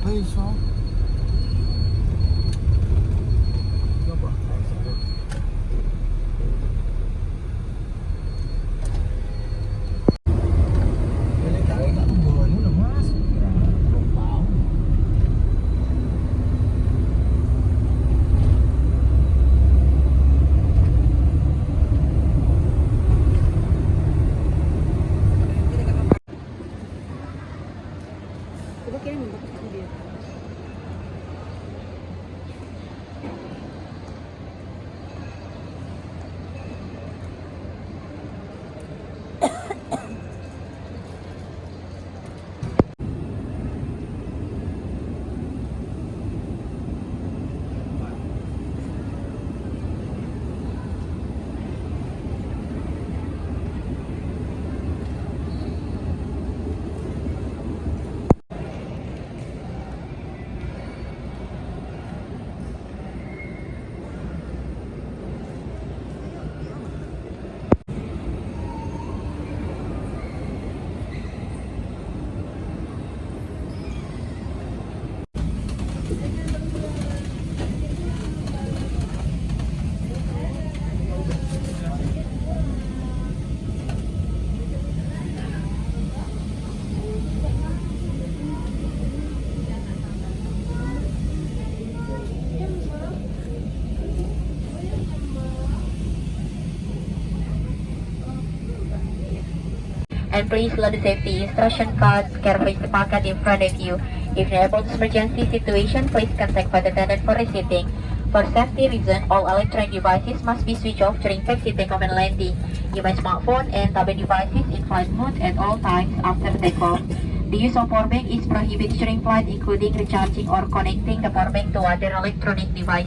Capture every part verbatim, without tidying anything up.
Hei, so. And please lock the safety instruction card carefully separated in front of you. If you have an emergency situation, please contact flight attendant for receiving. For safety reason, all electronic devices must be switched off during taxi, takeoff, and landing. Your smartphone and tablet devices in flight mode at all times after takeoff. The use of power bank is prohibited during flight, including recharging or connecting the power bank to other electronic device.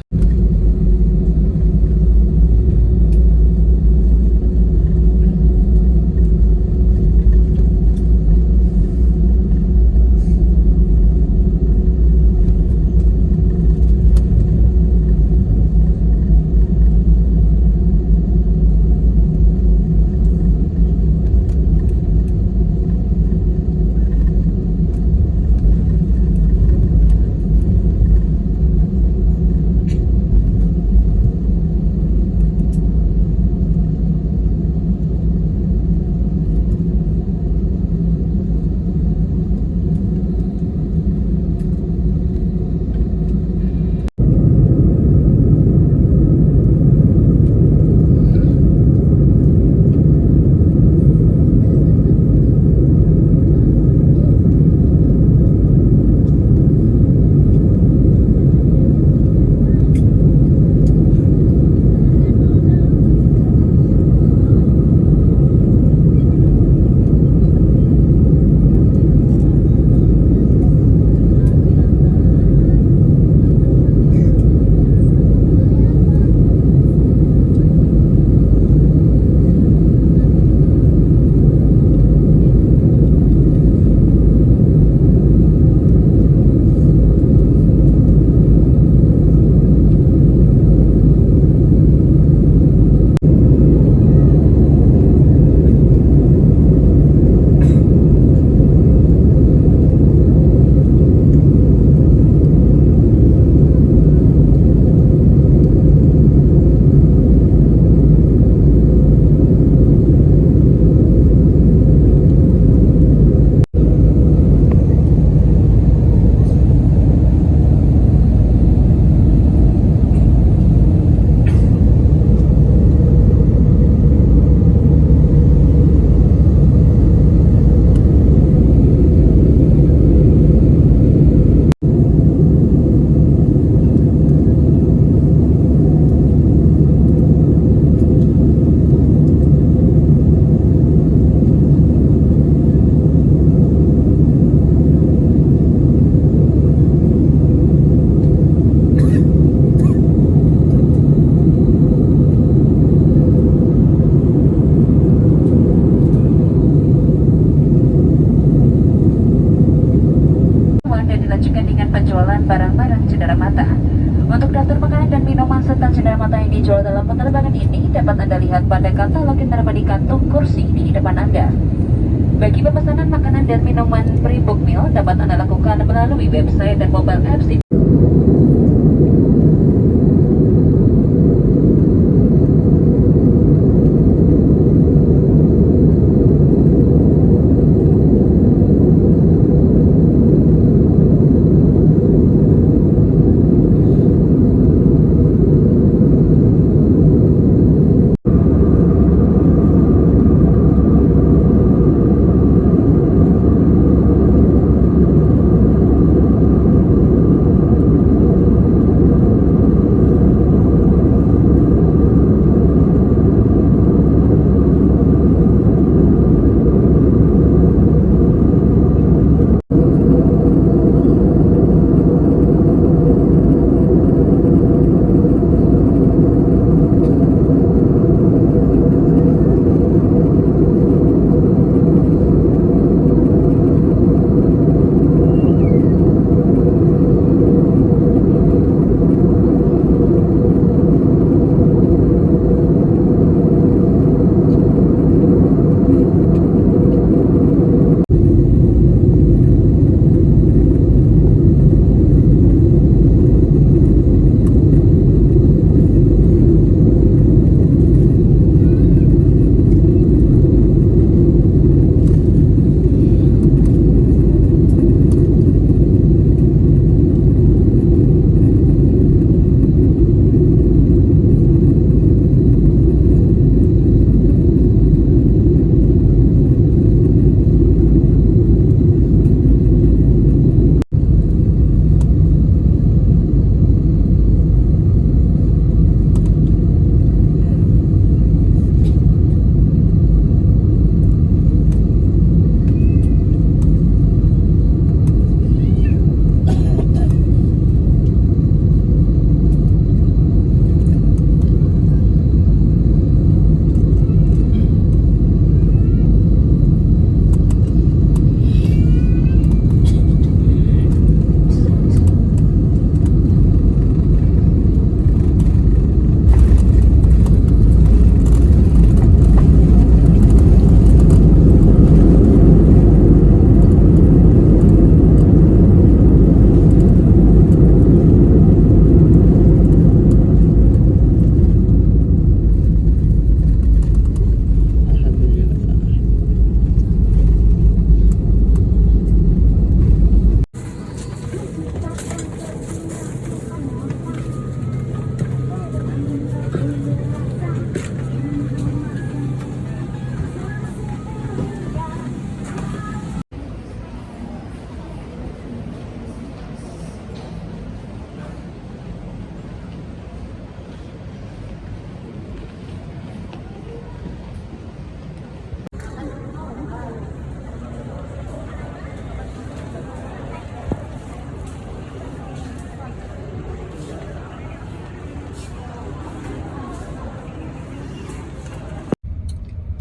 Anda dilanjutkan dengan penjualan barang-barang cenderamata. Untuk daftar makanan dan minuman serta cenderamata yang dijual dalam penerbangan ini dapat Anda lihat pada katalog yang terdapat di kantung kursi di depan Anda. Bagi pemesanan makanan dan minuman pre-book meal dapat Anda lakukan Anda melalui website dan mobile apps.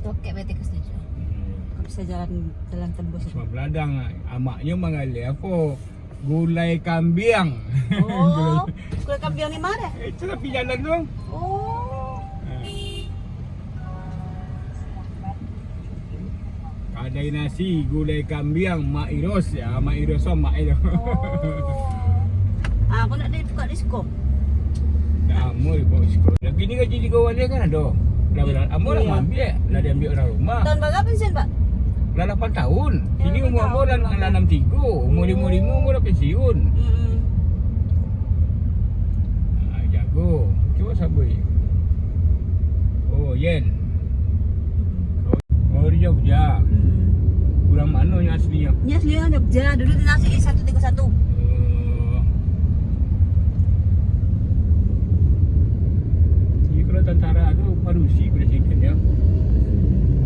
Tokek B T K setuju. Hmm. Kok bisa jalan, jalan tembus itu? Cuma beladang, amaknyo manggaleh apo? Gulai kambiang. Oh, gulai kambiang di mana? Eh, itu tapi jalan tu. Oh. Ha. Kadai nasi, gulai kambiang, Mak Iros. Ya, Mak Iros tu, Mak Iros. Oh. Ah, aku nak dibuka diskon. Dah lamo dibawa siko. Lagi ni gaji di kawan dia kan ado. Lah, lah, ambo lah Iya. ambiak, lah diambiak urang rumah. Tahun berapa pensiun, Pak? Lah lapan tahun. Kini Lapan umur ambo tahun, lah, Pak. lah anam tigo, umur limo limo umur lah pensiun. Mm-mm. Ah, jago. Cubo sabuik. Oh, Yen. Oh, di Jogja. Hmm. Urang mano nyo aslinyo? Nyo aslinyo Jogja, dulu di Nasir satu tigo satu. Oh. Jadi kalau tentara tu padusi presidennyo.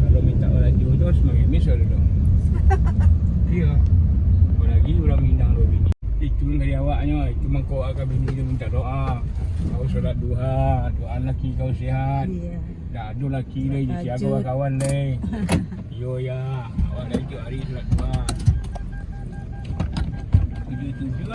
Kalau minta balajo tu harus mangemis dulu tu. Iyo. Apolagi urang Minang tu bini. Itu dari awaknyo, itu mangko ka bini tu minta doa. Kau solat duha, doa laki kau sihat. Iya. Dak ado laki lai, isi Rajut. Kawan-kawan lai. Iyo ya, awak lai tiok hari solat duha. Tujuh-tujuh